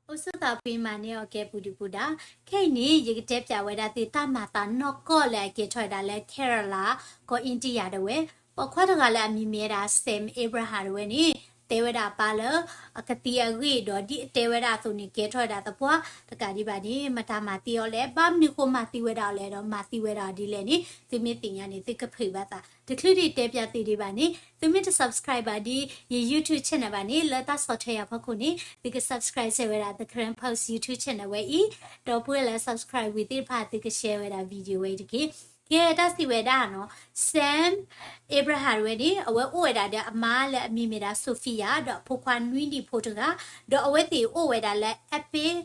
အိၣ်ဆူၣ်သးဖှံမၤန့ၢ်အီၤကဲပူၤဒုၣ်ပူၤဒါ, ခဲအံၤန့ၣ် ယကတဲပၠးဝဲဒၣ်သုတၢ်မၤသးနီၢ်ကီၢ်လၢအကဲထီၣ်ဝဲဒၣ်လၢ Kerala ကီၢ် India ဒၣ်ဝဲ, ပိာ်ခွါတဂၤလၢအမံၤမ့ၢ်ဝဲဒၣ် Sam Abraham ဒၣ်ဝဲန့ၣ် တဲဝဲဒၣ်အပၢ်လၢ အကသံအဂ့ၢ်ဒီးဒ်အတဲဝဲဒၣ်အသိးန့ၣ် ကဲထီၣ်ဝဲဒၣ်သပှၢ်တကးဒံးဘၣ်န့ၣ် မတၤမၤသံအီၤလဲၣ်, ဘၣ်မနုၤဃိမၤသံဝဲဒၣ်အီၤလဲၣ်ဒီးမၤသံဝဲဒၣ်အီၤဒ်လဲၣ်န့ၣ် သုမ့ၢ်သ့ၣ်ညါန့ၣ် သုကဖုးဘၣ်သး, တချုးဒံးတဲပၠးသုဒံးဘၣ်န့ၣ် သုမ့ၢ်တ subscribe ဘၣ်ဒ်ယ YouTube channel ဘၣ်န့ၣ် လၢတၢ်ဆီၣ်ထွဲယၤဖီခိၣ်န့ၣ် သုက subscribe ဝဲဒၣ် The Karen Post YouTube channel ဝဲအံၤ, ဒီပုၢ်ဝဲၢ်လၢ subscribe ဝံၤသ့ၣ်တဖၣ် သုက share ဝဲဒၣ် video ဝဲအံၤတက့ၢ်. ကဲတၢ်စံးဝဲဒၣ်နီၤ Sam Abraham ဒၣ်ဝဲန့ၣ် အဝဲအိၣ်ဝဲဒၣ်ဒီးအမါလၢအမံၤမ့ၢ်ဒၣ် Sophia ဒီးအဖိခွါနွံနံၣ်ဖိတဂၤ, ဒီးအဝဲသ့ၣ်အိၣ်ဝဲဒၣ်လၢ Epping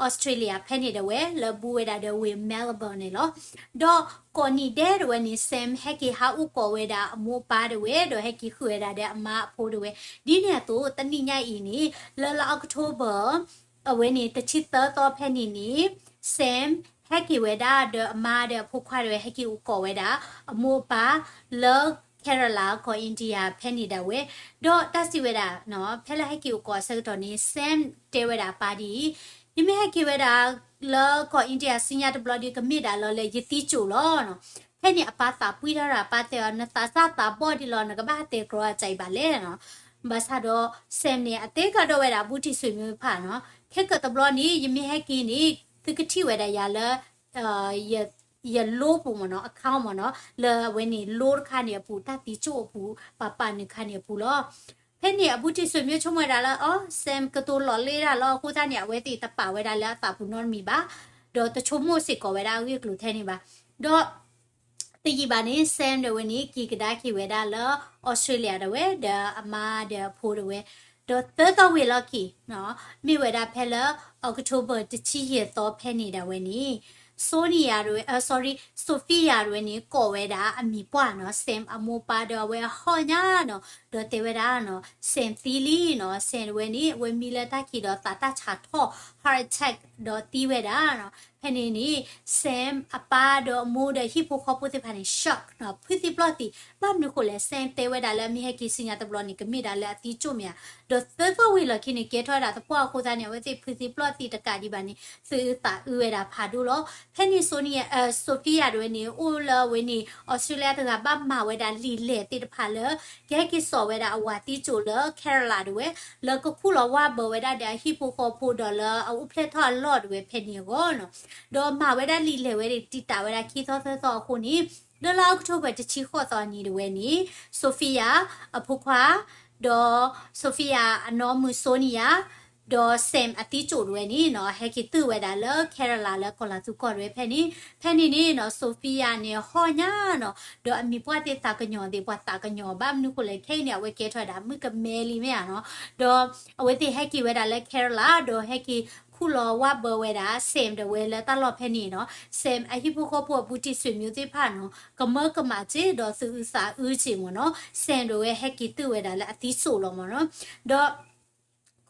Australia ဖဲန့ၣ်ဒၣ်ဝဲ လၢဘူးဝဲဒၣ်ဒီးဝ့ၢ် Melbourne န့ၣ်လီၤ. ဒီးကိးနံၤဒဲးဒၣ်ဝဲန့ၣ် Sam ဟဲက့ၤဟးအိၣ်ကိးဝဲဒၣ်အမိၢ်အပၢ်ဒၣ်ဝဲ ဒီးဟဲက့ၤဃုာ်ဝဲဒၣ်ဒီးအမါအဖိဒၣ်ဝဲ, ဒ်န့ၣ်အသိး တနံၤညါအံၤန့ၣ် လၢလါ October အဝဲန့ၣ် တဆံသၢသီဖဲန့ၣ်န့ၣ် Sam ဟဲက့ၤဝဲဒၣ်ဒီးအမါဒီးအဖိခွါဒၣ်ဝဲ ဟဲက့ၤအိၣ်ကိးဝဲဒၣ် အမိၢ်အပၢ်လၢ Kerala ကီၢ် India ဖဲန့ၣ်ဒၣ်ဝဲ, ဒီးတၢ်စံးဝဲဒၣ် ဖဲလၢဟဲက့ၤအိၣ်ကိးအဆၢကတီၢ်န့ၣ် Sam တဲဝဲဒၣ်အပၢ်ဒ်အံၤ, ယမ့ၢ်ဟဲက့ၤဝဲဒၣ်လၢကီၢ် India ဆူညါတဘျီဒီး ကမ့ၢ်ဒၣ်လီၤလၢယသံကၠိၣ်လီၤ. ဖဲန့ၣ်အပၢ်သးပှံထီၣ်ဒီး အပၢ်တဲအီၤ နသးစၢ်သးဘီၣ်ဒံးလီၤ နကဘၣ်တဲကြီအကစၢ်အံၤဘၣ်လဲၣ်နီၤ. ဘၣ်ဆၣ်ဒီး Sam န့ၣ် အသ့ကဒီးဝဲဒၣ်ဘူးတံၢ်ဆွေမျိုးဖးနီၤ, ခဲကတဘျီန့ၣ် ယမ့ၢ်ဟဲက့ၤန့ၣ် သုကထံၣ်ဝဲဒၣ်ယၤလၢ ယလိပူၤမ့ၢ်နီၤ account မ့ၢ်နီၤ လၢအဝဲန့ၣ်လိတခါန့ၣ်အပူၤ တၢ်သံကၠိၣ်အပူၤ ပၤပာ်နုာ်ခါန့ၣ်အပူၤလီၤ. ဖဲန့ၣ်အဘူးတံၢ်ဆွေမျိုးဆိကမိၣ်ဝဲဒၣ်လၢ အီ Sam ကတိၤလီၤလ့ဒၣ်လီၤအဃိသတးန့ၣ် အဝဲသ့ၣ်တပာ်ဝဲဒၣ်လၢအသးပူၤနီတမံၤဘၣ်, ဒီးတဆိကမိၣ်စ့ၢ်ကီးဝဲဒၣ်အဂ့ၢ်အကျိၤထဲန့ၣ်ဘၣ်. ဒီး တယံာ်ဘၣ်န့ၣ် Sam ဒၣ်ဝဲန့ၣ် က့ၤကဒါက့ၤဝဲဒၣ်လၢ Australia ဒၣ်ဝဲ ဒီးအမါဒီးအဖိဒၣ်ဝဲ, ဒီးသၢသီဝံၤလီၢ်ခံ မ့ၢ်ဝဲဒၣ်ဖဲလၢ October တဆံယဲၢ်သီဖဲန့ၣ်ဒၣ်ဝဲန့ၣ် Sonia ဒၣ်ဝဲ sorry Sophia ဒၣ်ဝဲန့ၣ် ကိးဝဲဒၣ်အမံၤပှၢ်နီၤ Sam အမိၢ်ပၢ်ဒီးအဝဲအဟီၣ်ညါနီၤ ဒီးတဲဝဲဒၣ်နီၤ Sam သံလံနီၤ Sam ဒၣ်ဝဲန့ၣ် အဝဲမံလၢတၢ်ခံးဒီးသးတၢ်ဆးထီၣ် heart attack ဒီးသံဝဲဒၣ်နီၤ ဖဲန့ၣ်န့ၣ် Sam အပၢ်ဒီးအမိၢ်ဒီးဟံၣ်ဖိဃီဖိသ့ၣ်တဖၣ်န့ၣ် shock နီၤ ဖုသံပျီၢ်သံ, ဘၣ်မနုၤဃိလဲၣ် Sam တဲဝဲဒၣ်လၢအမ့ၢ်ဟဲက့ၤဆူညါတဘျီန့ၣ် ကမ့ၢ်ဒၣ်လၢအသံကၠိၣ်မ့ၢ်ဧါ, ဒီးသၢသီဝံၤလီၢ်ခံန့ၣ် ကဲထီၣ်ဝဲဒၣ်သပှၢ်အဃိသတးန့ၣ် အဝဲသ့ၣ်ဖုသံပျီၢ်သံတကးဒံးဘၣ်န့ၣ် သုးသးအုးဝဲဒၣ်ဖးဒိၣ်လီၤ. ဖဲန့ၣ် Sonia, Sophia ဒၣ်ဝဲန့ၣ် အိၣ်လၢအဝဲန့ၣ် Australia တဂၤဘၣ်မၤဝဲဒၣ်လံာ်လဲၢ်သ့ၣ်တဖၣ်လၢ ကဟဲက့ၤစိာ်ဝဲဒၣ်အဝၤသံကၠိၣ်လၢ Kerala ဒၣ်ဝဲ လၢကခူၣ်လီၤဝၢ်ဘၢဝဲဒၣ်ဒီးအဟံၣ်ဖိဃီဖိဒီးလၢအအိၣ်ဖျဲၣ်ထီၣ်အလီၢ်ဒၣ်ဝဲဖဲန့ၣ်အဂီၢ်နီၤ, ဒီးမၤဝဲဒၣ်လံာ်လဲၢ်ဝဲန့ၣ် တံာ်တာ်ဝဲဒၣ်ခံသီသၢသီအဃိန့ၣ် လၢလါ October တဆံဃိးသီအနံၤဒၣ်ဝဲန့ၣ် Sophia အဖိခွါ ဒီး Sophia အနီၢ်မုၣ် Sonia ဒီး Sam အသံကၠိၣ်ဒၣ်ဝဲန့ၣ်နီၤ ဟဲက့ၤတုၤဝဲဒၣ်လၢ Kerala လၢကီၢ်လၤသူကီၢ်ဒၣ်ဝဲဖဲန့ၣ်, ဖဲန့ၣ်န့ၣ်နီၤ Sophia န့ၣ်ဟီၣ်ညါနီၤ ဒီးအမံၤပှၢ်သ့ၣ်သးကညီၤသ့ၣ် ပှၤသးကညီၤဘၣ်မနုၤဃိလဲၣ် ခဲအံၤန့ၣ် အဝဲကဲထီၣ်ဝဲဒၣ်မုၣ်ကမဲလံမ့ၢ်ဧါနီၤ, ဒီးအဝဲသ့ၣ်ဟဲက့ၤဝဲဒၣ်လၢ Kerala ဒီးဟဲက့ၤခူၣ်လီၤဝၢ်ဘၢဝဲဒၣ် Sam ဒၣ်ဝဲလၢတၢ်လီၢ်ဖဲန့ၣ်နီၤ, Sam အဟံၣ်ဖိဃီဖိအဘူးတံၢ်ဆွေမျိုးသ့ၣ်တဖၣ်နီၤ ကမၢကမၣ်စ့ၢ် ဒီးသုးအုးသးအုးစ့ၢ်မ့ၢ်နီၤ, Sam ဒၣ်ဝဲဟဲက့ၤတုၤဝဲဒၣ်လၢအသံကၠိၣ်လီၤမ့ၢ်နီၤ, ဒီး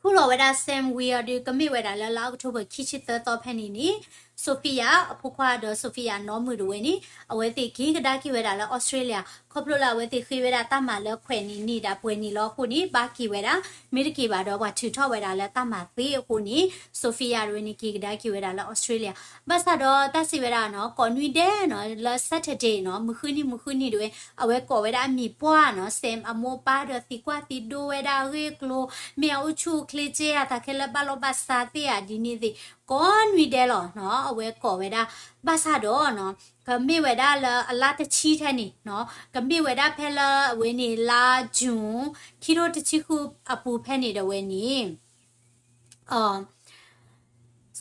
ခူၣ်လီၤဝဲဒၣ် Sam ဝံၤအီၤဒီး ကမ့ၢ်ဝဲဒၣ်လၢလါ October ခံဆံသၢသီဖဲန့ၣ်န့ၣ် Sophia အဖိခွါဒီး Sophia နီၢ်မုၣ်ဒၣ်ဝဲန့ၣ် အဝဲသ့ၣ်က့ၤကဒါက့ၤဝဲဒၣ်လၢ Australia ခီဖျိလၢအဝဲသ့ၣ်ဃ့ဝဲဒၣ်တၢ်မၤလၢခွဲးနံၣ်န့ၢ်ဒၣ်ပှဲၤနံၣ်လီၤအဃိန့ၣ် ဘၣ်က့ၤဝဲဒၣ်, မ့ၢ်တက့ၤဘၣ်ဒီးပှၤထုးထီၣ်ဝဲဒၣ်လၢတၢ်မၤသ့အဃိန့ၣ် Sophia ဒၣ်ဝဲန့ၣ်က့ၤကဒါက့ၤဝဲဒၣ်လၢ Australia ဘၣ်ဆၣ်ဒီးတၢ်စံးဝဲဒၣ်နီၤ ကိးနွံဒဲးနီၤ လၢ Saturday နီၤ မုၢ်ဃုနံၤမုၢ်ဃုနံၤဒၣ်ဝဲ အဝဲကိးဝဲဒၣ်အမံၤပှၢ်နီၤ Sam အမိၢ်အပၢ်ဒီးသံကွၢ်သံဒိးဝဲဒၣ်အဂ့ၢ်အကျိၤ မ့ၢ်အအိၣ်ဆူၣ်အိၣ်ချ့စ့ဧါ တၢ်ခဲလၢာ်ဘၣ်လိာ်ဘၣ်စးသ့ဧါ ဒ်န့ၣ်သ့ၣ် ကိးနွံဒဲးလီၤနီၤ အဝဲကိးဝဲဒၣ် ဘၣ်ဆၣ်ဒီးနီၤ ကမ့ၢ်ဝဲဒၣ်လၢအလါတဆံထဲန့ၣ်နီၤ ကမ့ၢ်ဝဲဒၣ်ဖဲလၢအဝဲန့ၣ်လါ June ခံထိတဆံဃုအပူၤဖဲန့ၣ်ဒၣ်ဝဲန့ၣ်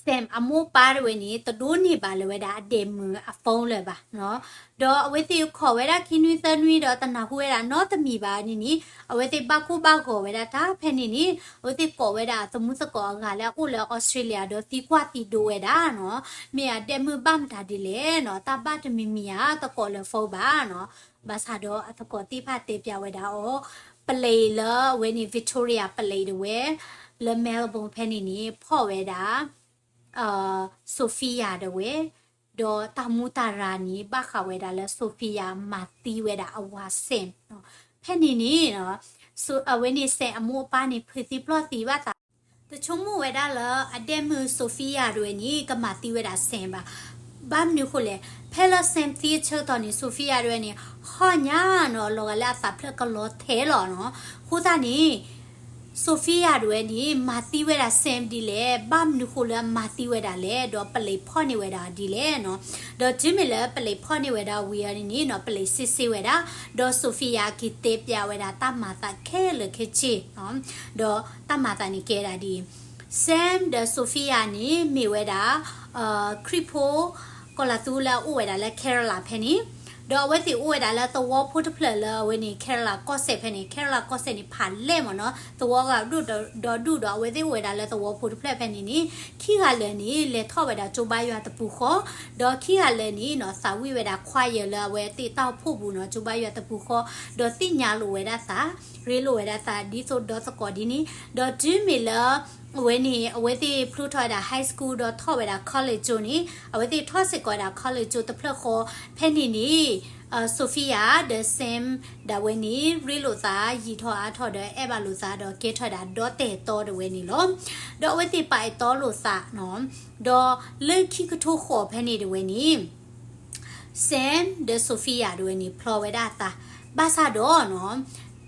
Sam အမိၢ်ပၢ်တဝဲန့ၣ် တဒိးန့ၢ်ဘၣ်လၢၤဝဲဒၣ်အဒဲးမုၢ်အ phone လၢၤဘၣ်နီၤ ဒီးအဝဲသ့ၣ်ခိးဝဲဒၣ်ခံနွံသၢနွံဒီးတနၢ်ဟူဝဲဒၣ်နီတမံၤဘၣ်န့ၣ်န့ၣ် အဝဲသ့ၣ်ဘၣ်ကိၢ်ဘၣ်ဂီၤဝဲဒၣ်တၢ်ဖဲန့ၣ်န့ၣ် အဝဲသ့ၣ်ကိးဝဲဒၣ်အသမူသကိးအဂၤလၢအအိၣ်လၢ Australia ဒီးသံကွၢ်သံဒိးဝဲဒၣ်နီၤ မ့ၢ်အဒဲးမုၢ်ဘၣ်မတၤဒ်လဲၣ်နီၤ တၢ်ဘၣ်တမံၤမံၤဧါ တကိးလၢၤ phone ဘၣ်နီၤ ဘၣ်ဆၣ်ဒီးအသကိးသ့ၣ်တဖၣ်တဲပျးဝဲဒၣ်အီၤ ပလံးလၢအဝဲန့ၣ် Victoria ပလံးဒၣ်ဝဲ လၢ Melbourne ဖဲန့ၣ်န့ၣ် ဖီၣ်ဝဲဒၣ် Sophia ဒၣ်ဝဲ ဒီးတၢ်မူတၢ်ရၤန့ၣ် ဘၣ်ဃးဝဲဒၣ်လၢ Sophia မၤသံဝဲဒၣ်အဝၤ Sam ဖဲန့ၣ်န့ၣ် အဝဲန့ၣ် Sam အမိၢ်အပၢ်န့ၣ် ဖုးသံပျီၢ်သံဘၣ်သး တဆိကမိၣ်ဝဲဒၣ်လၢအဒဲမုၣ် Sophia တဝဲန့ၣ် ကမၤသံဝဲဒၣ် Sam ဘၣ်. ဘၣ်မနုၤဃိလဲၣ်, ဖဲလၢ Sam သံအဆၢကတီၢ်န့ၣ် Sophia တဝဲန့ၣ် ဟီၣ်ညါနီၤ လီၤဂာ်လၢအသးဖျၢၣ်ကလီထဲလီၤနီၤ. အဃိသတးန့ၣ် Sophia တဝဲန့ၣ် မၤသံဝဲဒၣ် Sam ဒ်လဲၣ်, ဘၣ်မနုၤဃိလၢအမၤသံဝဲဒၣ်လဲၣ်, ဒီးပလံာ်ဖီၣ်န့ၢ်ဝဲဒၣ်ဒ်လဲၣ်နီၤ. ဒီးတုၤမ့ၢ်လၢပလံာ်ဖီၣ်န့ၢ်ဝဲဒၣ်ဝံၤအီၤန့ၣ်နီၤ ပလံာ်စ့စ့ဝဲဒၣ်, ဒီး Sophia က့ၤတဲပျးဝဲဒၣ်တၢ်မၤသးခဲလၢာ်ခဲဆ့ ဒီးတၢ်မၤသးန့ၣ်ကဲဒၣ်ဒ်အံၤ, Sam ဒီး Sophia န့ၣ် မ့ၢ်ဝဲဒၣ် ခရံာ်ဖိ ကီၤလၤသူလၢအအိၣ်ဝဲဒၣ်လၢ Kerala ဖဲန့ၣ်, ဒီးအဝဲသ့ၣ်အိၣ်ဝဲဒၣ်လၢသဝီဖိတဖျၢၣ်လၢအဝဲန့ၣ် Kerala ကီၢ်စဲၣ်ဖဲန့ၣ်, Kerala ကီၢ်စဲၣ်န့ၣ် ဖးလဲၢ်မ့ၢ်နီၤ, သဝီဂၤဒိၣ်ဒီးဒူၣ်ဒီး အဝဲသ့ၣ်အိၣ်ဝဲဒၣ်လၢသဝီဖိတဖျၢၣ်ဖဲန့ၣ်န့ၣ် ခံဂၤလၢာ်န့ၣ် လဲၤထီၣ်ဝဲဒၣ်ကၠိဘါယွၤတပူၤဃီ, ဒီးခံဂၤလၢာ်န့ၣ်နီၤ သးဝံၣ်ဝဲဒၣ် choir လၢအဝဲသ့ၣ်တၢ်အိၣ်ဖှိၣ်ပူၤနီၤ ကၠိဘါယွၤတပူၤဃီ, ဒီးသ့ၣ်ညါလိာ်ဝဲဒၣ်သး, ရ့လိာ်ဝဲဒၣ်သး ဒ်သိးဒီသကိးဒ်န့ၣ်, ဒီးတုၤမ့ၢ်လၢ အဝဲန့ၣ် အဝဲသ့ၣ်ဖျိထီၣ်ဝဲဒၣ် high school ဒီးထီၣ်ဝဲဒၣ် college ကၠိန့ၣ် အဝဲသ့ၣ်ထီၣ်စ့ၢ်ကီးဝဲဒၣ် college ကၠိတဖျၢၣ်ဃီ, ဖဲန့ၣ်န့ၣ် Sophia ဒီး Sam ဒၣ်ဝဲန့ၣ် ရ့လိာ်သး ယံာ်ထီၣ်အါထီၣ်ဒီးအဲၣ်ဘၣ်လိာ်သးဒီးကဲထီၣ်ဝဲဒၣ်ဒီတဲာ်တီတဝဲန့ၣ်လီၤ. ဒီးအဝဲသ့ၣ်ပာ်အဲၣ်တီလိာ်သးနီၤ, ဒီးလၢခံကထိဃိးဖဲန့ၣ်တဝဲန့ၣ် Sam ဒီး Sophia တဝဲန့ၣ် ဖျီဝဲဒၣ်အသး, ဘၣ်ဆၣ်ဒီးနီၤ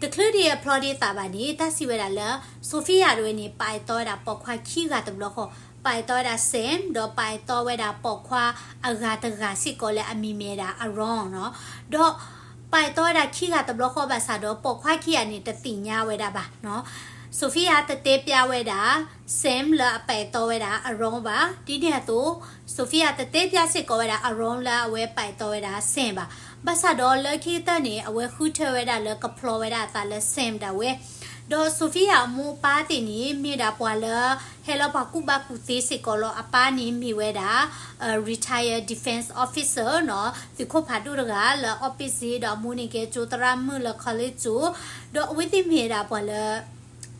တချုးဒံးအဖျီဒံးသးဘၣ်န့ၣ် တၢ်စံးဝဲဒၣ်လၢ Sophia တဝဲန့ၣ် ပာ်အဲၣ်တီဝဲဒၣ်ပိာ်ခွါခံဂၤတဘျီဃီ, ပာ်အဲၣ်တီဝဲဒၣ် Sam ဒီးပာ်အဲၣ်တီဝဲဒၣ်ပိာ်ခွါအဂၤတဂၤစ့ၢ်ကီးလၢအမံၤမ့ၢ်ဝဲဒၣ် Aaron နီၤ, ဒီးပာ်အဲၣ်တီဝဲဒၣ်ခံဂၤတဘျီဃီဘၣ်ဆၣ်ဒီး ပိာ်ခွါခံဂၤန့ၣ် တသ့ၣ်ညါဝဲဒၣ်ဘၣ်နီၤ. Sophia တတဲပျးဝဲဒၣ် Sam လၢအပာ်အဲၣ်တီဝဲဒၣ် Aaron ဘၣ်, ဒ်န့ၣ်အသိး Sophia တတဲပျးစ့ၢ်ကီးဝဲဒၣ် Aaron လၢအဝဲပာ်အဲၣ်တီဝဲဒၣ် Sam ဘၣ်. ဘၣ်ဆၣ်ဒီးလၢခံကတၢၢ်န့ၣ် အဝဲဃုထၢဝဲဒၣ်လၢကဖျီဝဲဒၣ်အသးလၢ Sam ဒၣ်ဝဲ, ဒီး Sophia အမိၢ်အပၢ်သ့ၣ်န့ၣ် မ့ၢ်ဒၣ်ပှၤလၢ ဟဲလၢပှၤကူၣ်ဘၣ်ကူၣ်သ့စ့ၢ်ကီးလီၤ. အပၢ်န့ၣ်မ့ၢ်ဝဲဒၣ် retired defense officer နီၤ, သုးခိၣ်ဖးဒိၣ်တဂၤလၢ office ဒီးအမိၢ်န့ၣ်ကဲ ကၠိသရၣ်မုၣ်လၢ college ကၠိ, ဒီးအဝဲသ့ၣ်မ့ၢ်ဒၣ်ပှၤလၢ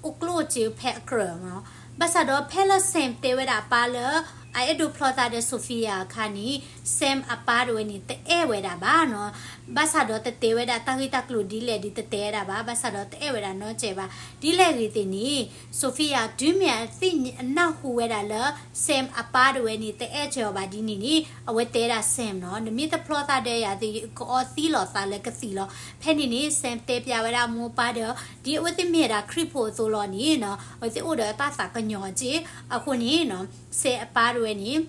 အိၣ်ကျိၣ်စ့ဖဲအကြၢးနီၤ. ဘၣ်ဆၣ်ဒီးဖဲလၢ Sam တဲဝဲဒၣ်အပၢ်လၢ အအဲၣ်ဒိးဖျီသးဒီး Sophia အခါန့ၣ် Sam အပၢ်တဝဲန့ၣ် တအဲၣ်ဝဲဒၣ်ဘၣ်နီၤ. ဘၣ်ဆၣ်ဒီးတတဲဝဲဒၣ်တၢ်ဂ့ၢ်တၢ်ကျိၤဒ်လဲၣ်ဒီးတတဲဝဲဒၣ်ဘၣ်, ဘၣ်ဆၣ်ဒီးတအဲၣ်ဝဲဒၣ်နီတစဲးဘၣ်. ဒ်လဲၣ်ဂ့ၤသ့ၣ်န့ၣ် Sophia တုၤမ့ၢ်အသ့ၣ်အနၢ်ဟူဝဲဒၣ်လၢ Sam အပၢ်တဝဲန့ၣ် တအဲၣ်စၢၤအီၤဘၣ်ဒ်န့ၣ်န့ၣ် အဝဲတဲဒၣ် Sam နီၤ, နမ့ၢ်တဖျီသးဒီးယၤသ့ၣ် ကအီသံလီၤသးလၢကသံၣ်လီၤ. ဖဲန့ၣ်န့ၣ် Sam တဲပျးဝဲဒၣ်အမိၢ်အပၢ်ဒီး ဒ်အဝဲသ့ၣ်မ့ၢ်ဝဲဒၣ်ခရံာ်ဖိအသိးလီၤန့ၣ်နီၤ, အဝဲသ့ၣ်အိၣ်ဒီးတၢ်သးကညီၤက့ၢ်. အဃိန့ၣ်နီၤ Sam အပၢ်တဝဲန့ၣ်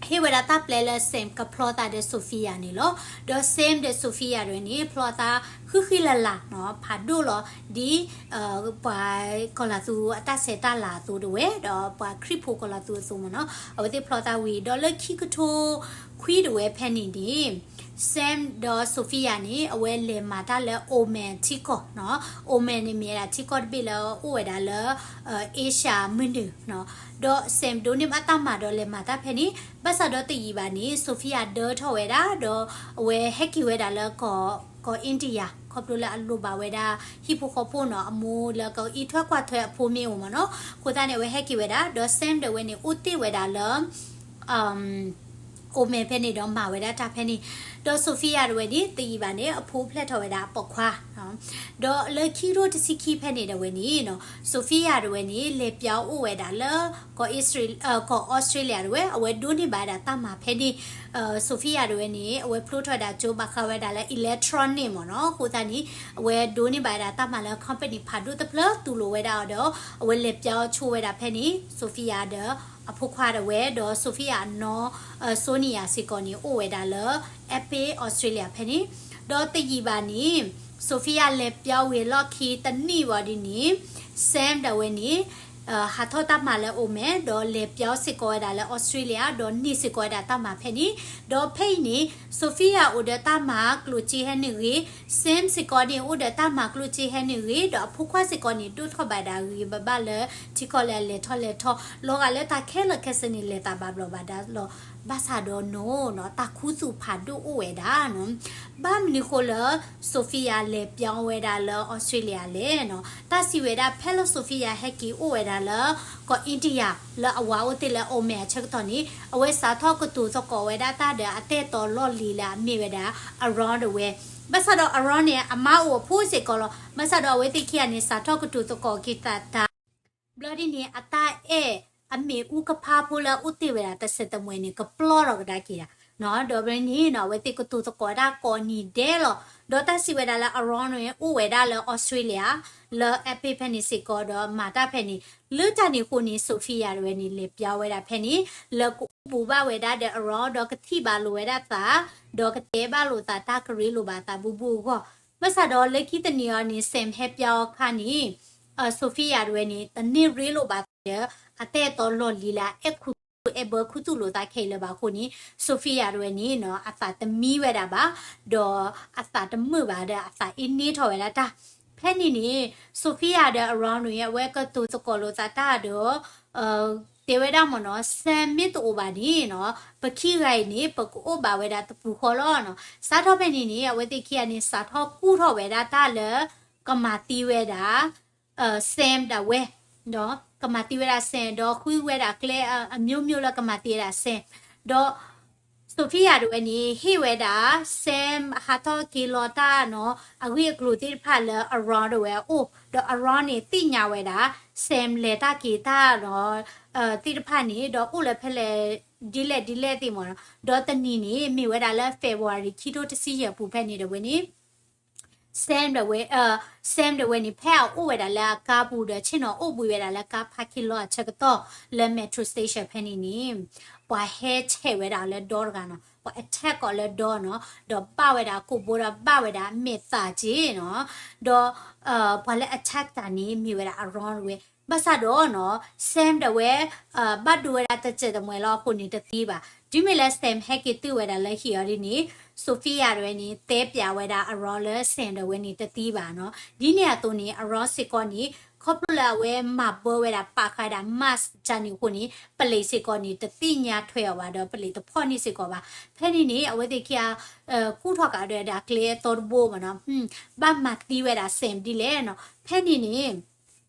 ဟ့ၣ်ဝဲဒၣ်တၢ်ပျဲလၢ Sam ကဖျီသးဒီး Sophia န့ၣ်လီၤ. ဒီး Sam ဒီး Sophia တဝဲန့ၣ် ဖျီသးဃံဃံလၤလၤနီၤ, ဖးဒိၣ်လီၤ ဒ် ပှၤကီၤလၤသူအတၢ်ဆဲးတၢ်လၤအသိးတဝဲ ဒီးပှၤခရံာ်ဖိကီၤလၤသူအသိးမ့ၢ်နီၤ, အဝဲသ့ၣ်ဖျီသးဝံၤ ဒီးလၢခံကထိခွံတဝဲဖဲန့ၣ်န့ၣ် Sam ဒီး Sophia န့ၣ် အဝဲလဲၤမၤတၢ်လၢ Oman ထံကီၢ်နီၤ. Oman န့ၣ်မ့ၢ်ဝဲဒၣ်ထံကီၢ်တဘ့ၣ်လၢအအိၣ်ဝဲဒၣ်လၢ Asia မုၢ်နုာ်နီၤ. ဒီး Sam ဒိးန့ၢ်ဘၣ်တၢ်မၤဒီးလဲၤမၤတၢ်ဖဲန့ၣ်, ဘၣ်ဆၣ်ဒီးတယံာ်ဘၣ်န့ၣ် Sophia ဒၢထီၣ်ဝဲဒၣ် ဒီးအဝဲဟဲက့ၤဝဲဒၣ်လၢ ကီၢ် India ခီဖျိလၢအလိၣ်ဘၣ်ဝဲဒၣ်ဟံၣ်ဖိဃီဖိနီၤ, အမိၢ်လၢကအံးထွဲကွၢ်ထွဲအဖိမ့ၢ်အိၣ်မ့ၢ်နီၤ, အဃိသတးန့ၣ် အဝဲဟဲက့ၤဝဲဒၣ်, ဒီး Sam ဒီးဝဲန့ၣ် အိၣ်တ့ၢ်ဝဲဒၣ်လၢ Oman ဖဲန့ၣ်ဒီးမၤဝဲဒၣ်တၢ်ဖဲန့ၣ်, ဒီး Sophia တဝဲန့ၣ် တယံာ်ဘၣ်န့ၣ် အဖိဖျဲၣ်ထီၣ်ဝဲဒၣ်အပိာ်ခွါ ဒီးလၢခံကထိတဆံခံဖဲန့ၣ်တဝဲန့ၣ်နီၤ, Sophia တဝဲန့ၣ် လဲၤပျီအိၣ်ဝဲဒၣ်လၢ ကီၢ် ကီၢ် Australia တဝဲ, အဝဲဒိးန့ၢ်ဘၣ်ဝဲဒၣ်တၢ်မၤဖဲန့ၣ်, Sophia တဝဲန့ၣ် အဝဲဖျိထီၣ်ဝဲဒၣ်ကၠိဘၣ်ဃးဝဲဒၣ်လၢ electronic မ့ၢ်နီၤ, အဃိသတးန့ၣ် အဝဲဒိးန့ၢ်ဘၣ်ဝဲဒၣ်တၢ်မၤလၢ company ဖးဒိၣ်တဖျၢၣ် တူၢ်လိာ်ဝဲဒၣ်အီၤဒီး အဝဲလဲၤပျီဆိဝဲဒၣ်ဖဲန့ၣ် Sophia ဒီးအဖိခွါတဝဲ, ဒီး Sophia အနီၢ် Sonia စ့ၢ်ကီးန့ၣ် အိၣ်ဝဲဒၣ်လၢ Adelaide Australia ဖဲန့ၣ်, ဒီးတယံာ်ဘၣ်န့ၣ် Sophia လဲၤပျီဝံၤအလီၢ်ခံတနံၣ်ဝံၤဒ်န့ၣ် Sam ဒၣ်ဝဲန့ၣ် ဟးထီၣ်တၢ်မၤလၢ Oman ဒီးလဲၤပျီစ့ၢ်ကီးဝဲဒၣ်လၢ Australia ဒီးန့ၢ်စ့ၢ်ကီးဝဲဒၣ်တၢ်မၤဖဲန့ၣ်, ဒီးဖဲအံၤန့ၣ် Sophia အိၣ်ဒီးတၢ်မၤကျိၣ်စ့ဟဲနုာ်ဂ့ၤ, Sam စ့ၢ်ကီးန့ၣ် အိၣ်ဒီးတၢ်မၤကျိၣ်စ့ဟဲနုာ်ဂ့ၤ, ဒီးအဖိခွါစ့ၢ်ကီးန့ၣ် ဒိၣ်ထီၣ်ဘၣ်ဒၣ်ဂ့ၤဂ့ၤဘၣ်ဘၣ်လၢထံကီၢ်လၢအလဲၤထီၣ်လဲၤထီၣ်, လီၤဂာ်လၢတၢ်ခဲလၢာ်ခဲဆ့န့ၣ် လဲၤသးဘၣ်ဘျီးဘၣ်ဒါလီၤ. ဘၣ်ဆၣ်ဒီးနီၤ တၢ်ခူသူၣ်ဖးဒိၣ်အိၣ်ဝဲဒၣ်နီၤ, ဘၣ်မနုၤဃိလၢ Sophia လဲၤပျီဝဲဒၣ်လၢ Australia လဲၣ်နီၤ, တၢ်စံးဝဲဒၣ် ဖဲလၢ Sophia ဟဲက့ၤအိၣ်ဝဲဒၣ်လၢ ကီၢ် India လၢအဝၤအိၣ်တ့ၢ်လၢ Oman အဆၢကတီၢ်န့ၣ် အဝဲစးထီၣ်ကတိၤသကိးဝဲဒၣ်တၢ်ဒီးအတၢ်အဲၣ်တီလီၢ်လံၤလၢအမ့ၢ်ဝဲဒၣ် Aaron တဝဲ, ဘၣ်ဆၣ်ဒီး Aaron န့ၣ် အမါအိၣ်အဖိစ့ၢ်ကီးလီၤ. ဘၣ်ဆၣ်ဒီးအဝဲသ့ၣ်ခံဂၤန့ၣ် စးထီၣ်ကတိၤသကိးက့ၤသးတၢ် ဘျီဒ်န့ၣ် အတၢ်အဲၣ်အမ့ၣ်အူကဖါဖိလၢအအိၣ်တ့ၢ်ဝဲဒၣ်တစဲးတမှဲၤန့ၣ် ကပျီၢ်ထီၣ်ကဒါက့ၤဒၣ်, ဒီးဘျီန့ၣ်နီၤ အဝဲသ့ၣ်ကတိၤသကိးတၢ်ကိးနံၤဒဲးလီၤ. ဒီးတၢ်စံးဝဲဒၣ်လၢ Aaron န့ၣ် အိၣ်ဝဲဒၣ်လၢ Australia လၢ Epic ဖဲန့ၣ်စ့ၢ်ကီး ဒီးမၤတၢ်ဖဲန့ၣ်, လၢတၢ်န့ၣ်အဃိန့ၣ် Sophia တဝဲန့ၣ် လဲၤပျါဝဲဒၣ်ဖဲန့ၣ် လၢကအိၣ်ဘူးဘၣ်ဝဲဒၣ်ဒီး Aaron ဒီးကထံၣ်ဘၣ်လိာ်ဝဲဒၣ်သး, ဒီးကတဲဘၣ်လိာ်သးတၢ်ကရ့လိာ်ဘၣ်သးဘူးဘူးအဂီၢ်. ဘၣ်ဆၣ်ဒီးလၢခံတနံၤအံၤန့ၣ် Sam ဟဲပျါအခါန့ၣ် Sophia တဝဲန့ၣ် တန့ၢ်ရ့လိာ်ဘၣ်သးဒီး အတၢ်အဲၣ်တီလီၢ်လံၤလၢအအဲၣ်ခူသူၣ်အဲၣ်ဘၢခူသူၣ်လိာ်သးခဲအံၤလၢၤဘၣ်အဃိန့ၣ် Sophia တဝဲန့ၣ်နီၤ အသးတမံဝဲဒၣ်ဘၣ်, ဒီးအသးတမုာ်ဘၣ်ဒီး အသးအ့န့ထီၣ်ဝဲဒၣ်တၢ်. ဖဲန့ၣ်န့ၣ် Sophia ဒီး Aaron န့ၣ် အဝဲကတိၤသကိးလိာ်သးတၢ်ဒီး တဲဝဲဒၣ်မ့ၢ်နီၤ Sam မ့ၢ်တအိၣ်ဘၣ်န့ၣ်နီၤ ပခံဂၤအံၤန့ၣ် ပကအိၣ်ဘၣ်ဝဲဒၣ်တပူၤဃီလီၤနီၤ. စးထီၣ်ဖဲန့ၣ်န့ၣ် အဝဲသ့ၣ်ခံဂၤန့ၣ် စးထီၣ်ကူၣ်ထီၣ်ဝဲဒၣ်တၢ်လၢ ကမၤသံဝဲဒၣ် Sam ဒၣ်ဝဲ, ကမၤသံဝဲဒၣ် Sam ဒီးဃုဝဲဒၣ်ကျဲအမျိုးမျိုးလၢကမၤသံဝဲဒၣ် Sam ဒီး Sophia တဝဲန့ၣ် ဟ့ၣ်ဝဲဒၣ် Sam ဟးထီၣ်က့ၤလီၤတၢ်နီၤ အဂ့ၢ်အကျိၤသ့ၣ်တဖၣ်လၢ Aaron တဝဲအအိၣ်, ဒီး Aaron န့ၣ် သ့ၣ်ညါဝဲဒၣ် Sam လဲၤတၢ်က့ၤတၢ်နီၤ သ့ၣ်တဖၣ်န့ၣ် ဒီးအိၣ်လၢဖဲလဲၣ် ဒ်လဲၣ်ဒ်လဲၣ်သ့ၣ်မ့ၢ်နီၤ. ဒီးတနံၤန့ၣ် မ့ၢ်ဝဲဒၣ်လၢ February ခံထိတဆံယဲၢ်ပူၤဖဲန့ၣ်တဝဲန့ၣ် Sam တဝဲ, Sam တဝဲန့ၣ် ဖဲအအိၣ်ဝဲဒၣ်လၢအကါပူၤဒီး ဆ့ၣ်နီၤအိၣ်ဘှံးဝဲဒၣ်လၢကါ parking lot အဆၢကတီၢ်လၢ metro station ဖဲန့ၣ်န့ၣ် ပှၤဟဲဆဲးဝဲဒၣ်လၢဒီတဂၤနီၤ, ပှၤ attack အီၤလၢဒီနီၤ, ဒီးဘၣ်ဝဲဒၣ်ကိာ်ဘိဒီး ဘၣ်ဝဲဒၣ်အမဲာ်သးက့နီၤ, ဒီး ပှၤလၢ attack တၢ်န့ၣ် မ့ၢ်ဝဲဒၣ် Aaron တဝဲ, ဘၣ်ဆၣ်ဒီးနီၤ Sam တဝဲ ဘၣ်ဒိဝဲဒၣ်တစဲးတမှဲၤလီၤအဃိန့ၣ်တသံဘၣ်. တုၤမ့ၢ်လၢ Sam ဟဲက့ၤတုၤဝဲဒၣ်လၢဟံၣ်အီၤဒ်န့ၣ် Sophia တဝဲန့ၣ် တဲပျးဝဲဒၣ် Aaron လၢ Sam တဝဲန့ၣ်တသံဘၣ်နီၤ. ဒ်န့ၣ်အသိးန့ၣ် Aaron စ့ၢ်ကီးန့ၣ် ခီဖျိလၢအဝဲမၤဘၢဝဲဒၣ်ပာ်ဃာ်ဒၣ် mask တၢ်န့ၣ်အဃိန့ၣ် ပလံးစ့ၢ်ကီးန့ၣ် တသ့ၣ်ညါထွဲအီၤဘၣ်ဒီး ပလံးတဖီၣ်န့ၢ်စ့ၢ်ကီးဘၣ်. ဖဲန့ၣ်န့ၣ် အဝဲသ့ၣ်ခံဂၤ ကူၣ်ထီၣ်ကးဒီးဒၣ်ကျဲအသီတဘိ မ့ၢ်နီၤ, ဘၣ်မၤသံဝဲဒၣ် Sam ဒ်လဲၣ်နီၤ. ဖဲန့ၣ်န့ၣ်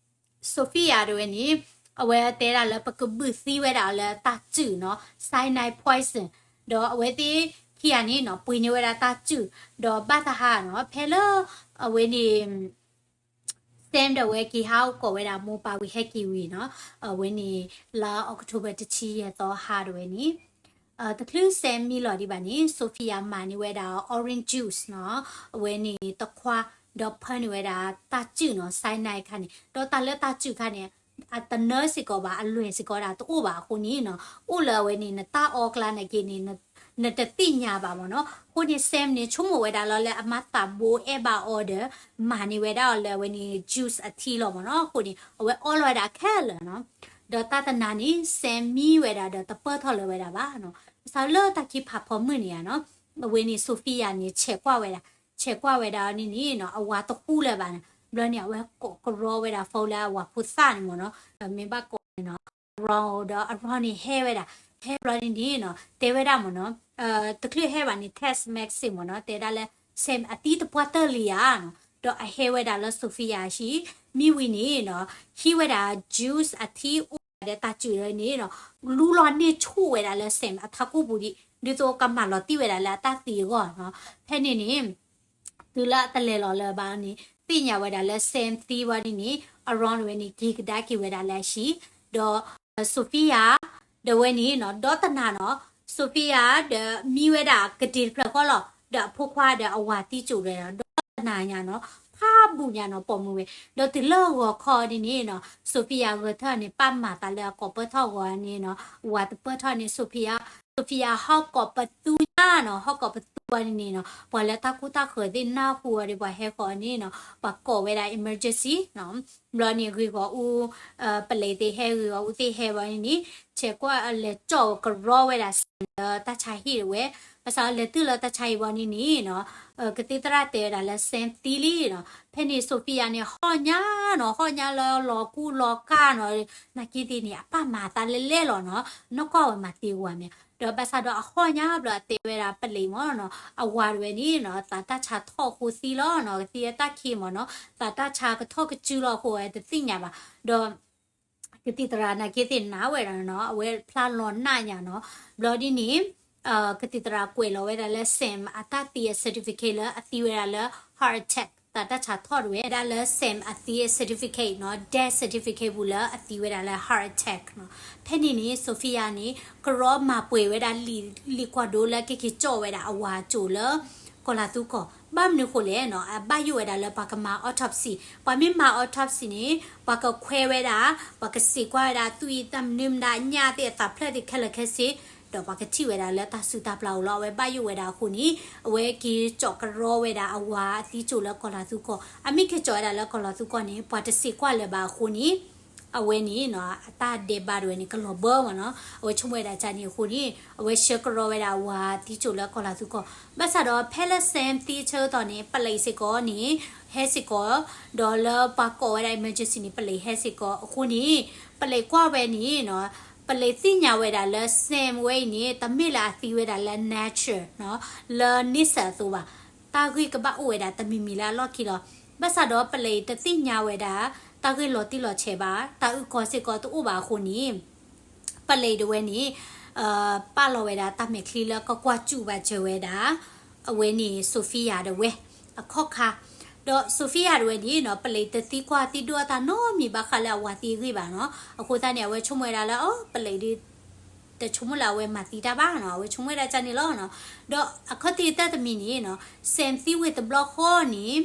Sophia တဝဲန့ၣ် အဝဲတဲဒၣ်လၢပကဘုၣ်သံဝဲဒၣ်အီၤလၢတၢ်စုၣ်နီၤ cyanide poison, ဒီးအဝဲသ့ၣ်ခံဂၤန့ၣ်နီၤ ပှ့ၤန့ၢ်ဝဲဒၣ်တၢ်စုၣ်, ဒီးဘၣ်တဟါနီၤ ဖဲလၢ အဝဲန့ၣ် Sam ဒီးဝဲက့ၤဟးအိၣ်ကိးဝဲဒၣ်မိၢ်ပၢ်ဝံၤဟဲက့ၤဝံၤနီၤ, အဝဲန့ၣ် လါ October တဆံယဲၢ်သီဟါတဝဲန့ၣ် တချုး Sam မံလီၤဒံးဘၣ်န့ၣ် Sophia မၤန့ၢ်ဝဲဒၣ် orange juice နီၤ, အဝဲန့ၣ်တခွါ, ဒီးဖၢန့ၢ်ဝဲဒၣ်တၢ်စုၣ်နီၤ cyanide ခါန့ၣ်, ဒီးတၢ်လၢတၢ်စုၣ်ခါန့ၣ် အတနၢစ့ၢ်ကီးဘၣ် အလွဲၢ်စ့ၢ်ကီးဒၣ်တအိၣ်ဘၣ်အဃိန့ၣ်နီၤ, အိၣ်လၢအဝဲန့ၣ် နတၢ်အီကျါနာ်က့န့ၣ် နတသ့ၣ်ညါဘၣ်မ့ၢ်နီၤ. အဃိန့ၣ် Sam န့ၣ် ဆိကမိၣ်ဝဲဒၣ်လီၤလၢအမါသးဘိအဲၣ်ဘၣ်အီၤဒီး မၤန့ၢ်ဝဲဒၣ်အီၤလၢအဝဲန့ၣ် juice အထံလီၤမ့ၢ်နီၤ. အဃိန့ၣ် အဝဲအီလီၤဝဲဒၣ်ခဲလၢာ်နီၤ. ဒီးတၢ်တနၤန့ၣ် Sam မံဝဲဒၣ်ဒီးတပၢၢ်ထီၣ်လၢၤဝဲဒၣ်ဘၣ်နီၤ. ဘၣ်ဆၣ်လၢတၢ်ခံဖးဖီမုၢ်န့ၣ်ဧါနီၤ, အဝဲန့ၣ် Sophia န့ၣ် ဆဲးကွၢ်ဝဲဒၣ်, ဆဲးကွၢ်ဝဲဒၣ်အီၤန့ၣ်န့ၣ်နီၤ အဝၤတဃူလၢၤဘၣ်န့ၣ်, ဘျီန့ၣ် အဝဲကိးကရီဝဲဒၣ် phone လၢအဝၤဖိသၣ်န့ၣ်မ့ၢ်နီၤ, မ့ၢ်ဘၣ်ကိးန့ၣ်နီၤ Aaron ဒီး Aaron န့ၣ်ဟဲဝဲဒၣ်, ဟဲဘျီန့ၣ်န့ၣ်နီၤ တဲဝဲဒၣ်မ့ၢ်နီၤ, တချုးဟဲဘၣ်န့ၣ် text message မ့ၢ်နီၤ တဲဒၣ်လၢ Sam အသံတပှၢ်တၢၢ်လံဧါနီၤ, ဒီးအဟဲဝဲဒၣ်လၢ Sophia ဟံၣ်, မံဝံၤန့ၣ်နီၤ ဟံးဝဲဒၣ် juice အထံအိၣ်ဝဲဒၣ်ဒီးတၢ်စုၣ်န့ၣ်နီၤ လူလီၤန့ၢ်ဆူၣ်ဝဲဒၣ်လၢ Sam အထးကိၢ်ပူၤဒံး, ဒ်သိးကမၤလီၤတံၢ်ဝဲဒၣ်လၢအတၢ်သံအဂီၢ်နီၤ. ဖဲန့ၣ်န့ၣ် တုၤလၢအတလဲၤလီၤလၢၤဘၣ်န့ၣ် သ့ၣ်ညါဝဲဒၣ်လၢ Sam သံဝံၤန့ၣ်န့ၣ် Aaron တဝဲန့ၣ် က့ၤကဒါက့ၤဝဲဒၣ်လၢအဟံၣ်, ဒီး Sophia တဝဲန့ၣ်နီၤ ဒီတနၤနီၤ Sophia ဒီးမံဝဲဒၣ်ကတ့ၢ်တဖျၢၣ်ဃီလီၤ, ဒီးအဖိခွါဒီးအဝၤသံကၠိၣ်ဒီး ဒီတနၤညါနီၤ ဖးဘူးညါနီၤ ပိာ်မုၣ်ဝဲ, ဒီးတုၤလၢဂီၤခီဒ်န့ၣ်နီၤ Sophia ဂဲၤထၢၣ်န့ၣ် ပၢ်မၤသးလၢအကိးပၢၢ်ထီၣ်ဂီၤန့ၣ်နီၤ ဝၤတပၢၢ်ထီၣ်န့ၣ် Sophia, Sophia ဟီၣ်ကိးပသူညါနီၤ ဟီၣ်ကိးပသူဝဲန့ၣ်နီၤ ပှၤလၢတၢ်ကူတၢ်ဃၢၤသ့ၣ်နၢ်ဟူဝဲဒီး ပှၤဟဲဃီၤန့ၣ်နီၤ ပှၤကိးဝဲဒၣ် emergency နီၤ. ဘျီန့ၣ်ဂ့ၢ်ဂီၢ်အူ ပလံးသ့ၣ်ဟဲဂ့ၢ်ဂီၢ်အူသ့ၣ်ဟဲဘျီန့ၣ်န့ၣ် ဆဲးကွၢ်လဲၤကၠီၣ်ကရီဝဲဒၣ် Sam လၢတၢ်ဆါဟံၣ်တဝဲ, ဘၣ်ဆၣ်လဲၤတုၤလၢတၢ်ဆါဟံၣ်ဘျီန့ၣ်န့ၣ်နီၤ ကသံၣ်သရၣ်တဲဝဲဒၣ်လၢ Sam သံလံနီၤ. ဖဲန့ၣ် Sophia န့ၣ် ဟီၣ်ညါနီၤ ဟီၣ်ညါလၢလီၤကူလီၤကၢ်နီၤ နာ်က့သ့ၣ်န့ၣ် အပၢ်မၤသးလဲၣ်လဲၣ်လီၤနီၤ နီၢ်ကီၢ်ဝဲမၤသံဝဲမ့ၢ် ဒီးဘၣ်ဆၣ်ဒီးအဟီၣ်ညါဘျီအတဲဝဲဒၣ်ပလံးမ့ၢ်နီၤ အဝၤတဝဲန့ၣ်နီၤ သးတၢ်ဆါထီၣ်အဃိသံလီၤနီၤ ကသံၣ်အတၢ်ခံမ့ၢ်နီၤ သးတၢ်ဆါကထီၣ်ကစုလီၤအဃိဝဲတသ့ၣ်ညါဘၣ် ဒီး ကသံၣ်သရၣ်နာ်က့သ့ၣ်နာ်ဝဲဒၣ်နီၤ အဝဲဖျါလီၤနးညါနီၤ ဘျီဒ်န့ၣ် ကသံၣ်သရၣ်ကွဲးလီၤဝဲဒၣ်လၢ Sam အတၢ်သံအ certificate လၢအသံဝဲဒၣ်လၢ heart attack သးတၢ်ဆါထီၣ်တဝဲဒၣ်လၢ Sam အသံအ certificate နီၤ, death certificate ပူၤလၢအသံဝဲဒၣ်လၢ heart attack နီၤ. ဖဲန့ၣ်န့ၣ် Sophia န့ၣ် ကရီမၤပှဲၤဝဲဒၣ်လံာ်ကွၢ်ဒိလၢကက့ၤကၠီၣ်ဝဲဒၣ်အဝၤအစိၤလၢကီၤလၤသူကီၢ်. ဘၣ်မနုၤဃိလဲၣ်နီၤ, အဘၣ်ယိၣ်ဝဲဒၣ်လၢပှၤကမၤ autopsy, ပှၤမ့ၢ်မၤ autopsy န့ၣ် ပှၤကခွဲဝဲဒၣ်, ပှၤကစံးကွၢ်ဝဲဒၣ်သွံၣ်တၢ်မနုၤမတၤ အညၣ်သ့ၣ်အသးဖျၢၣ်သ့ၣ်ခဲလၢာ်ခဲဆ့ ဒီးပှၤကထံၣ်ဝဲဒၣ်လၢတၢ်စုတၢ်ပျၢ်အိၣ်လီၤ. အဝဲဘၣ်ယိၣ်ဝဲဒၣ်အဃိန့ၣ် အဝဲက့ၤကၠီၣ်ကရီဝဲဒၣ်အဝၤအသံစိၤလၢကီၤလၤသူကီၢ်. အမ့ၢ်က့ၤကၠီၣ်ဝဲဒၣ်လၢကီၤလၤသူကီၢ်န့ၣ် ပှၤတစံးကွၢ်လၢၤဘၣ်အဃိန့ၣ် အဝဲန့ၣ်နီၤ အတၢ်ဒဲးဘးတဝဲန့ၣ် ကလီၤဘၢမ့ၢ်နီၤ. အဝဲဆိကမိၣ်ဝဲဒၣ်ကန့ၣ်အဃိန့ၣ် အဝဲဆှၢကရီဝဲဒၣ်အဝၤအသံစိၤလၢကီၤလၤသူကီၢ်. ဘၣ်ဆၣ်ဒီးဖဲလၢ Sam သံဆၢကတီၢ်န့ၣ် ပလံးစ့ၢ်ကီးန့ၣ် ဟဲစ့ၢ်ကီး, ဒီးလၢပှၤကိးဝဲဒၣ် emergency န့ၣ် ပလံးဟဲစ့ၢ်ကီးအဃိန့ၣ် ပလံးကွၢ်ဝဲန့ၣ်နီၤ, ပလံးသ့ၣ်ညါဝဲဒၣ်လၢ Sam ဝဲအံၤန့ၣ် တမ့ၢ်လၢအသံဝဲဒၣ်လၢ natural နီၤ, လၢ nature အသိးဘၣ်. တၢ်ဂ့ၢ်ကဘၣ်အိၣ်ဝဲဒၣ်တမံၤမံၤလၢအလီၢ်ခံလီၤ. ဘၣ်ဆၣ်ဒီးပလံးတသ့ၣ်ညါဝဲဒၣ် တၢ်ဂ့ၢ်လီၤတံၢ်လီၤဆဲးဘၣ်, တၢ်အုၣ်ကီၤစ့ၢ်ကီးတအိၣ်ဘၣ်အဃိန့ၣ် ပလံးတဝဲန့ၣ် ပာ်လီၤဝဲဒၣ်တၢ်မဲာ်ချံလၢကကွၢ်စူၣ်ဘၣ်စၢၤဝဲဒၣ် အဝဲန့ၣ် Sophia တဝဲ အခီၣ်ခါ, ဒီး Sophia တဝဲန့ၣ်နီၤ ပလံးတသံကွၢ်သံဒိၣ်အသးနီတမံၤဘၣ်ဃးလၢအဝၤသံအဂ့ၢ်ဘၣ်နီၤ. အဃိသတးန့ၣ် အဝဲဆိကမိၣ်ဝဲဒၣ်လၢ အၢ ပလံးဒ် တဆိကမိၣ်လၢအဝဲမၤသံတၢ်ဘၣ်နီၤ, အဝဲဆိကမိၣ်ဝဲဒၣ်ကန့ၣ်လီၤနီၤ. ဒီးအခီၣ်ထံးတၢ်တမံၤန့ၣ်နီၤ Sam သံဝံၤတဘျီဃီန့ၣ်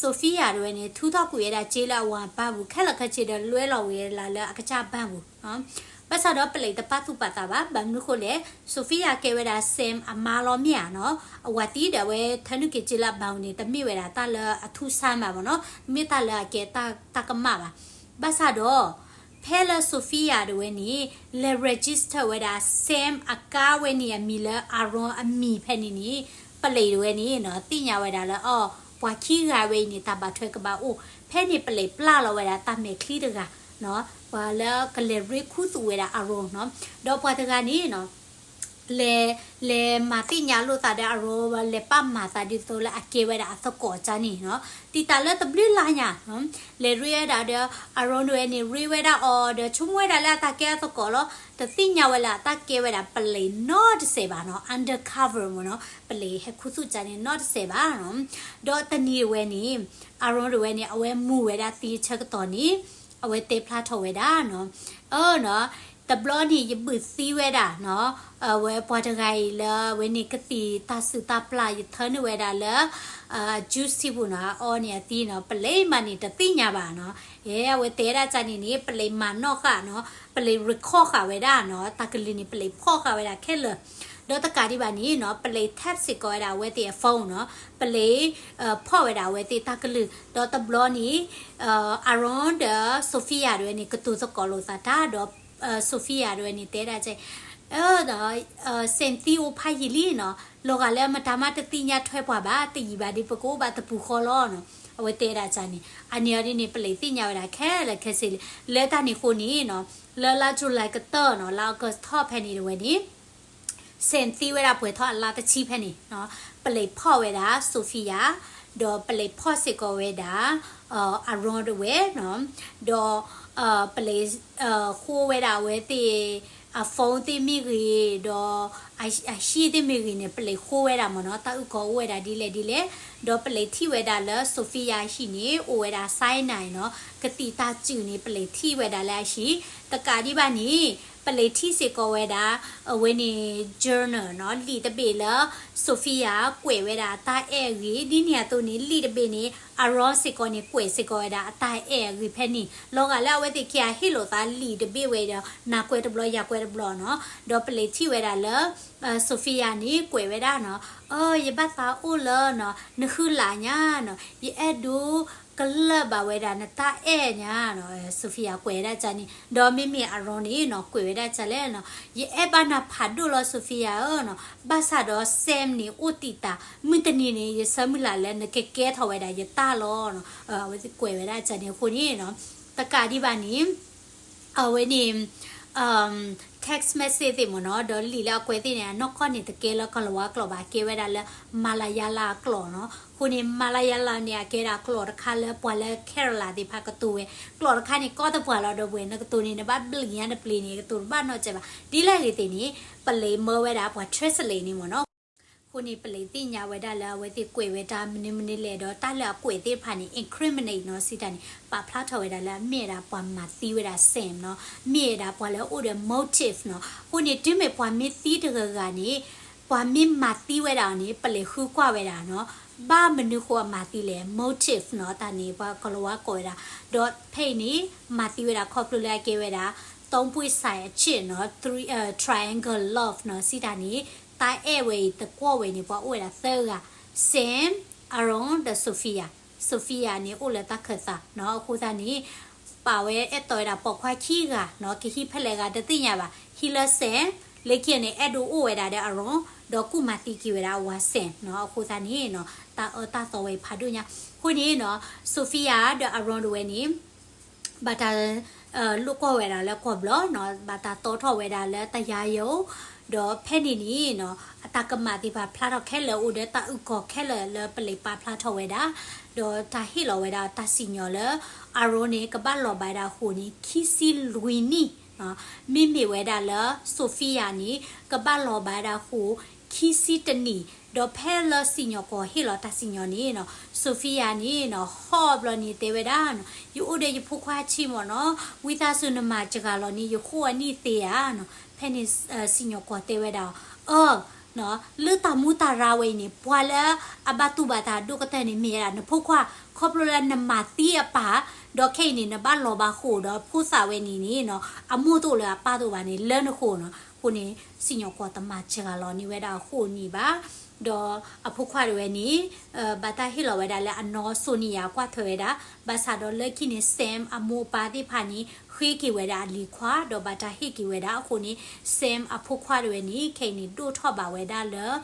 Sophia တဝဲန့ၣ် ထုးထီၣ်ကွံာ်ဝဲဒၣ်စ့လၢအဝၤဘၣ်ပူၤ ခဲလၢာ်ခဲဆ့ဒီး လွဲလီၤဝဲဒၣ်လၢအကစၢ်ဘၣ်ပူၤ ဘၣ်ဆၣ်ဒီးပလံးတပာ်သူၣ်ပာ်သးဘၣ်. ဘၣ်မနုၤဃိလဲၣ်, Sophia ကဲဝဲဒၣ် Sam အမါလီၤမ့ၢ်ဧါနီၤ. အဝၤသံဒီးအဝဲထၢနုာ်က့ၤစ့လၢအဘၣ်ပူၤန့ၣ် တမ့ၢ်ဝဲဒၣ်တၢ်လၢအထူးဆန်းဘၣ်မ့ၢ်နီၤ, တမ့ၢ်တၢ်လၢအကဲတၢ်ကမၣ်ဘၣ်. ဘၣ်ဆၣ်ဒီး ဖဲလၢ Sophia တဝဲန့ၣ် လဲၤ register ဝဲဒၣ် Sam အကါဝဲန့ၣ်အမံၤလၢ Aaron အမံၤဖဲန့ၣ်န့ၣ် ပလံးတဝဲန့ၣ်နီၤ သ့ၣ်ညါဝဲဒၣ်လၢ အီ ပှၤခံဂၤဝဲအံၤန့ၣ် တၢ်ဘၣ်ထွဲကဘၣ်အိၣ်. ဖဲန့ၣ်ပလံးပျၢ်လီၤဝဲဒၣ်တၢ်မဲာ်ချံတဂၤနီၤ, ပှၤလၢကလဲၤရ့ခူသူၣ်ဝဲဒၣ် Aaron နီၤ. ဒီးပှၤတဂၤန့ၣ်နီၤ လဲၤ လဲၤမၤသ့ၣ်ညါလိာ်သးဒီး Aaron ဝဲ လဲၤပာ်မၤသးဒ်သိးလၢအကဲဝဲဒၣ်အသကိးကန့ၣ်နီၤ, တံာ်တာ်လၢတဘျုးလါညါ လဲၤရ့ဝဲဒၣ်ဒီး Aaron တဝဲန့ၣ် ရ့ဝဲဒၣ်အီၤဒီး ဆိကမိၣ်ဝဲဒၣ်လၢအတၢ်ကဲအသကိးလီၤ. တသ့ၣ်ညါဝဲလၢအတၢ်ကဲဝဲဒၣ်ပလံးနီတစဲးဘၣ်နီၤ, undercover မ့ၢ်နီၤ, ပလံးဟဲခူသူၣ်ကန့ၣ်နီတစဲးဘၣ်နီၤ. ဒီးတနံၤတဝဲန့ၣ် Aaron တဝဲန့ၣ် အဝဲမူဝဲဒၣ်သံဆၢကတီၢ်န့ၣ် အဝဲတဲဖျါထီၣ်ဝဲဒၣ်နီၤ, အၢနီၤ တဘျီန့ၣ် ယဘုးသံဝဲဒၣ်နီၤ, အဝဲပှၤတဂၤအံၤလၢ အဝဲန့ၣ်ကသံၣ်တၢ်စုၣ်တၢ်ပျၢ် ယထၢနုာ်ဝဲဒၣ်လၢ juice ထံပူၤနီၤ, အအီန့ၣ်အသံနီၤ, ပလံးမးန့ၣ် တသ့ၣ်ညါဘၣ်နီၤ. အဝဲတဲဒၣ်ကန့ၣ်န့ၣ် ပလံးမၤနီၣ်ဃာ်နီၤ, ပလံး record ဃာ်ဝဲဒၣ်နီၤ, တၢ်ကလုၢ်န့ၣ် ပလံးဖီၣ်ဃာ်ဝဲဒၣ်ခဲလၢာ်. ဒီးတကးဒံးဘၣ်န့ၣ်နီၤ ပလံး tap စ့ၢ်ကီးဝဲဒၣ်အဝဲသ့ၣ်အ phone နီၤ, ပလံး ဖီၣ်ဝဲဒၣ်အဝဲသ့ၣ်တၢ်ကလုၢ်. ဒီးတဘျီန့ၣ် Aaron ဒီး Sophia တဝဲန့ၣ် ကတိၤသကိးလိာ်သးတၢ်ဒီး Sophia တဝဲန့ၣ် တဲဒၣ်က Sam သံအိၣ်ဖးယံာ်လံနီၤ, လီၤဂာ်လၢမတၤမးတသ့ၣ်ညါထွဲပှၤဘၣ်, တယံာ်ဘၣ်ဒီး ပကအိၣ်ဘၣ်တပူၤဃီလီၤနီၤ. အဝဲတဲဒၣ်ကန့ၣ်, အန့ၣ်အီၤဒ်န့ၣ် ပလံးသ့ၣ်ညါဝဲဒၣ်ခဲလၢာ်ခဲဆ့လံ. လၢတၢ်န့ၣ်အဃိန့ၣ်နီၤ, လၢလါ July ကတၢၢ်နီၤ, လါ August ထီၣ်ဖဲန့ၣ်တဝဲန့ၣ် Sam သံဝဲဒၣ်ပှဲၤထီၣ်အလါတဆံဖဲန့ၣ်နီၤ, ပလံးဖီၣ်ဝဲဒၣ် Sophia, ဒီးပလံးဖီၣ်စ့ၢ်ကီးဝဲဒၣ် Aaron တဝဲနီၤ, ဒီး ပလံး ဃိဝဲဒၣ်အဝဲသ့ၣ် အ phone သ့ၣ်မ့ၢ်ဂ့ၤ, ဒီး အဟံၣ်သ့ၣ်မ့ၢ်ဂ့ၤန့ၣ် ပလံးဃိဝဲဒၣ်မ့ၢ်နီၤ, တၢ်အုၣ်ကီၤအိၣ်ဝဲဒၣ်ဒ်လဲၣ်ဒ်လဲၣ်. ဒီးပလံးထံၣ်ဝဲဒၣ်လၢ Sophia အဟံၣ်န့ၣ် အိၣ်ဝဲဒၣ် cyanide နီၤ, ကသံၣ်တၢ်စုၣ်န့ၣ် ပလံးထံၣ်ဝဲဒၣ်လၢအဟံၣ်. တကးဒံးဘၣ်န့ၣ် ပလံးထံၣ်စ့ၢ်ကီးဝဲဒၣ် အဝဲန့ၣ် journal နီၤ, လံာ်တဘ့ၣ်လၢ Sophia ကွဲးဝဲဒၣ်အတၢ်အဲၣ်အဂ့ၢ်, ဒ်န့ၣ်အသိးန့ၣ် လံာ်တဘ့ၣ်န့ၣ် Aaron စ့ၢ်ကီးန့ၣ် ကွဲးစ့ၢ်ကီးဝဲဒၣ်အတၢ်အဲၣ်အဂ့ၢ်ဖဲန့ၣ်, လီၤဂာ်လၢအဝဲသ့ၣ်ခံဂၤဟ့ၣ်လိာ်သးလံာ်တဘ့ၣ်ဝဲဒီး နၤကွဲးတဘျီ ယၤကွဲးတဘျီနီၤ. ဒီးပလံးထံၣ်ဝဲဒၣ်လၢ Sophia န့ၣ် ကွဲးဝဲဒၣ်နီၤ, အၢ ယဘၣ်သးအိၣ်လၢနီၤ နဃုလးညါနီၤ, ယအဲၣ်ဒိးကလၢၢ်ဘၣ်ဝဲဒၣ်နတၢ်အဲၣ်ညါနီၤ, Sophia ကွဲးဝဲဒၣ်ကန့ၣ်. ဒီးမ့မ့ၢ် Aaron န့ၣ်နီၤ ကွဲးဝဲဒၣ်ကလဲၣ်နီၤ, ယအဲၣ်ဘၣ်နၤဖးဒိၣ်လီၤ Sophia ဧၢနီၤ, ဘၣ်ဆၣ်ဒီး Sam န့ၣ် အိၣ်တံာ်တာ်, မုၢ်တနံၤန့ၣ် ယဆၢမုၢ်လၢ်လၢနကကဲထီၣ်ဝဲဒၣ်ယတၢ်လီၤနီၤ, အဝဲကွဲးဝဲဒၣ်ကန့ၣ်အဃိန့ၣ်နီၤ, တကးဒံးဘၣ်န့ၣ် အဝဲန့ၣ် text message သ့ၣ်မ့ၢ်နီၤ, ဒီးလံာ်လၢအကွဲးသ့ၣ်န့ၣ် အနီၢ်ကီၢ်န့ၣ် တကဲလၢကီၢ်လၤဝါကျိာ်ဘၣ်, ကဲဝဲဒၣ်လၢ Malayalam အကျိာ်နီၤ. အဃိန့ၣ် Malayalam န့ၣ် အကဲဒၣ်ကျိာ်တခါလၢပှၤလၢ Kerala သ့ၣ်တဖၣ်ကတိၤဝဲ, ကျိာ်တခါန့ၣ် ကီတပှၢ်လီၤဒီး ပှဲၤနကတိၤန့ၣ် နဘၣ်ဘျံးညါတပျ့ၤန့ၣ် ကတိၤတဘၣ်နီတစဲးဘၣ်. ဒ်လဲၣ်ဂ့ၤသ့ၣ်န့ၣ် ပလံးမၢဝဲဒၣ်ပှၤ translate န့ၣ်မ့ၢ်နီၤ. အဃိန့ၣ် ပလံၤသ့ၣ်ညါဝဲဒၣ်လၢအဝဲသ့ၣ်ကွဲးဝဲတၢ်မနုၤမနုၤလဲၣ်ဒီး တၢ်လၢအကွဲးသ့ၣ်တဖၣ်န့ၣ် incriminate နီၤ စံးတၢ်န့ၣ် ပာ်ဖျါထီၣ်ဝဲဒၣ်လၢအမ့ၢ်ဝဲဒၣ်ပှၤမၤသံဝဲဒၣ် Sam နီၤ, မ့ၢ်ဝဲဒၣ်ပှၤလၢအအိၣ်ဒီး motive နီၤ. အဃိန့ၣ် တုၤမ့ၢ်ပှၤမ့ၢ်သံတဂၤဂၤန့ၣ် ပှၤမ့ၢ်မၤသံဝဲဒၣ်အီၤန့ၣ် ပလံၤဃုကွၢ်ဝဲဒၣ်နီၤ, ဘၣ်မနုၤဃိအမၤသံလဲၣ် motive နီၤ, တၢ်န့ၣ် ပှၤကလၤဝါကိးဝဲဒၣ်, ဒီးဖဲအံၤန့ၣ် မၤသံဝဲဒၣ်ခီဖျိလၢအကဲဝဲဒၣ် သုံးပွင့်ဆိုင်အချစ်နီၤ, three, အဲ, triangle love နီၤ, စံးတၢ်န့ၣ် တၢ်အဲၣ်ဝဲအံၤတကွီၢ်ဝဲန့ၣ် ပှၤအိၣ်ဝဲဒၣ်သၢဂၤ, Sam, Aaron ဒီး Sophia, Sophia န့ၣ် အိၣ်လၢတၢ်ခၢၣ်သးနီၤ, အဃိသတးန့ၣ် ပာ်ဝဲအဲၣ်တီဝဲဒၣ်ပိာ်ခွါခံဂၤနီၤ, ကဟံးဖဲလဲၣ်ဂၤတသ့ၣ်ညါဘၣ်, ဟံးလၢ Sam, လၢခံန့ၣ် အဲၣ်ဒိးအိၣ်ဝဲဒၣ်ဒီး Aaron, ဒီးကူၣ်မၤသံက့ၤဝဲဒၣ်အဝၤ Sam နီၤ, အဃိသတးန့ၣ်နီၤ တၢ်အၢတၢ်သီဝဲအံၤဖးဒိၣ်ညါ, အဃိန့ၣ်နီၤ Sophia ဒီး Aaron တဝဲန့ၣ် ဘၣ်တၢ် လိၣ်ကီၢ်ဝဲဒၣ်လၢကီၢ်ဘျီနီၤ, ဘၣ်တၢ်တီထီၣ်ဝဲဒၣ်လၢတၢ်ယါယိၤ, ဒီးဖဲန့ၣ်န့ၣ်နီၤ အတၢ်ကမၣ်သ့ၣ်တဖၣ်ဖျါထီၣ်ခဲလၢာ်အိၣ်ဒီးတၢ်အုၣ်ကီၤခဲလၢာ်လၢပလံၤပာ်ဖျါထီၣ်ဝဲဒၣ်, ဒီးတၢ်ဟ့ၣ်လီၤဝဲဒၣ်တၢ်စံၣ်ညီၣ်လၢ Aaron န့ၣ် ကဘၣ်လီၤဘၣ်ဝဲဒၣ်အဃိန့ၣ် ခံဆံလွံၢ်နံၣ်, မ့မ့ၢ်ဝဲဒၣ်လၢ Sophia န့ၣ် ကဘၣ်လီၤဘၣ်ဝဲဒၣ်အဃိ ခံဆံတနံၣ်, ဒီးဖဲလၢစံၣ်ညီၣ်ကွီၢ်ဟ့ၣ်လီၤတၢ်စံၣ်ညီၣ်န့ၣ်နီၤ Sophia န့ၣ်နီၤ ဟီၣ်ဘျီန့ၣ်တဲဝဲဒၣ်နီၤ, ယအိၣ်ဒီးယဖိခွါဆံးမ့ၢ်နီၤ, ဝံသးစူၤနမၤစှၤလီၤန့ၣ် ယဃိအနံၣ်သ့ဧါနီၤ, ဖဲန့ၣ် စံၣ်ညီၣ်ကွီၢ်တဲဝဲဒၣ်အီၤ, အၢ လၢတၢ်မူတၢ်ရၢဝဲအံၤန့ၣ် ပှၤလၢအဘၣ်တူၢ်ဘၣ်တၢ်ဒိၣ်ကတၢၢ်န့ၣ် မ့ၢ်ဝဲဒၣ်နဖိခွါ, ခီဖျိလၢနမၤသံအပၢ်, ဒီးခဲအံၤန့ၣ် နဘၣ်လီၤဘၣ်ဃိာ်ဒီးဖိသၣ်ဝဲန့ၣ်န့ၣ်နီၤ အမိၢ်တအိၣ်လၢအပၢ်တအိၣ်ဘၣ်န့ၣ် လၢနဃိာ်နီၤ, အဃိန့ၣ် စံၣ်ညီၣ်ကွီၢ်တမၤစှၤလီၤန့ၢ်ဝဲဒၣ်အဃိန့ၣ်ဘၣ်, ဒီးအဖိခွါတဝဲန့ၣ် ဘၣ်တၢ်ဟ့ၣ်လီၤဝဲဒၣ်လၢအနီၢ်စိၤန့ၣ်ယၤကွၢ်ထွဲဝဲဒၣ်, ဘၣ်ဆၣ်ဒီးလၢခံန့ၣ် Sam အမိၢ်အပၢ်သ့ၣ်တဖၣ်န့ၣ် ဃ့က့ၤဝဲဒၣ်အလံၤခွါ ဒီးဘၣ်တၢ်ဟ့ၣ်က့ၤဝဲဒၣ်အဃိန့ၣ် Sam အဖိခွါတဝဲန့ၣ် ခဲအံၤန့ၣ် ဒိၣ်ထီၣ်ဘၣ်ဝဲဒၣ်လၢ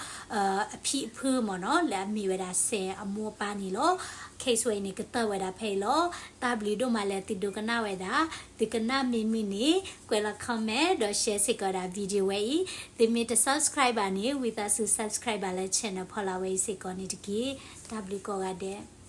အဖံအဖုမ့ၢ်နီၤ လၢအမ့ၢ်ဝဲဒၣ် Sam အမိၢ်အပၢ်န့ၣ်လီၤ. case ဝဲအံၤန့ၣ် ကတၢၢ်ဝဲဒၣ်ဖဲအံၤလီၤ. တၢ်ဘျုးဒိၣ်မးလၢသုဒိကနၣ်ဝဲဒၣ်, သုကနၣ်မ့ၢ်မုာ်န့ၣ် ကွဲးလီၤ comment ဒီး share စ့ၢ်ကီးဒၣ် video ဝဲအံၤ, သုမ့ၢ်တ subscribe ဘၣ်န့ၣ် ဝံသးစူၤ subscribe ဘၣ်လၢ channel ဖီလာ်ဝဲအံၤစ့ၢ်ကီးန့ၣ်တက့ၢ်. တၢ်ဘျုးကိးဂၤဒဲး.